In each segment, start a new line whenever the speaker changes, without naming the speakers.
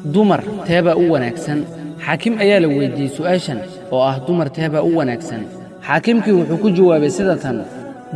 Dumar teebaa u wanaagsan? Xaakim ayaa la weyddiiyey su'aashan oo ah dumar teebaa u wanaagsan. Xaakimkii wuxuu ku jawaabay sida tan: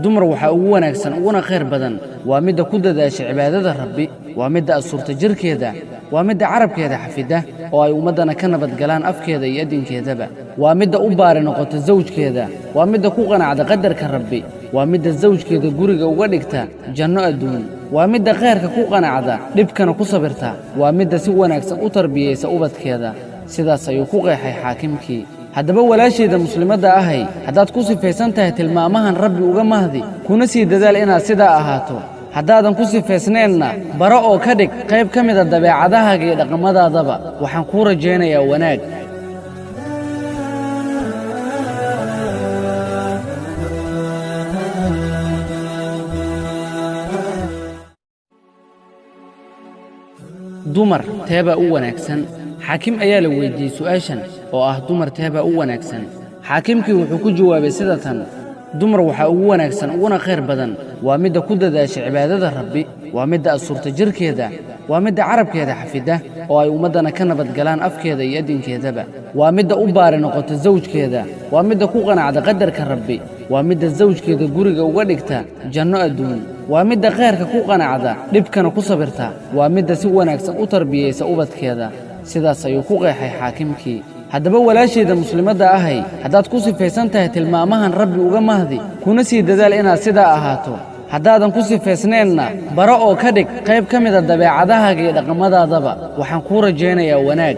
dumar waxaa ugu wanaagsan uguna khayr badan waa midda ku dadaasha cibaadada Rabbi, waa midda asurta jirkeeda, waa midda carabkeeda xafida oo ay ummaddana ka nabadgalaan afkeeda iyo adinkeedaba, waa midda u baari noqota sawjkeeda, waa midda ku qanacda qadarka Rabbi, waa midda sawjkeeda guriga uga dhigta janno adduun, waa midda khayrka ku qanacda dhibkana ku sabirta, waa midda si wanaagsan u tarbiyaysa ubadkeeda. Sidaas ayuu ku qeexay xaakimkii. Haddaba walaashayda muslimadda ahay, haddaad ku sifaysan tahay tilmaamahan, Rabbi uga mahdi, kuna sii dadaal inaad sidaa ahaato. Haddaadan ku sifaysnaynna, baro oo ka dhig qayb ka mida dabeecadahaaga iyo dhaqamadaadaba. Waxaan kuu rajaynayaa wanaag. Dumar teebaa u wanaagsan? Xaakim ayaa la weyddiiyey su'aashan oo ah dumar teebaa u wanaagsan. Xaakimkii wuxuu ku jawaabay sida tan: dumar waxaa ugu wanaagsan uguna khayr badan waa midda ku dadaasha cibaadada Rabbi, waa midda asurta jirkeeda, waa midda carabkeeda xafida oo ay ummaddana ka nabadgalaan afkeeda iyo adinkeedaba, waa midda u baari noqota sawjkeeda, waa midda ku qanacda qadarka Rabbi, waa midda sawjkeeda guriga uga dhigta janno adduun, waa midda khayrka ku qanacda dhibkana ku sabirta, waa midda si wanaagsan u tarbiyaysa ubadkeeda. Sidaas ayuu ku qeexay xaakimkii. Haddaba walaashayda muslimadda ahay, haddaad ku sifaysan tahay tilmaamahan, Rabbi uga mahdi, kuna sii dadaal inaad sidaa ahaato. Haddaadan ku sifaysnaynna, baro oo ka dhig qayb ka mida dabeecadahaaga iyo dhaqamadaadaba. Waxaan kuu rajaynayaa wanaag.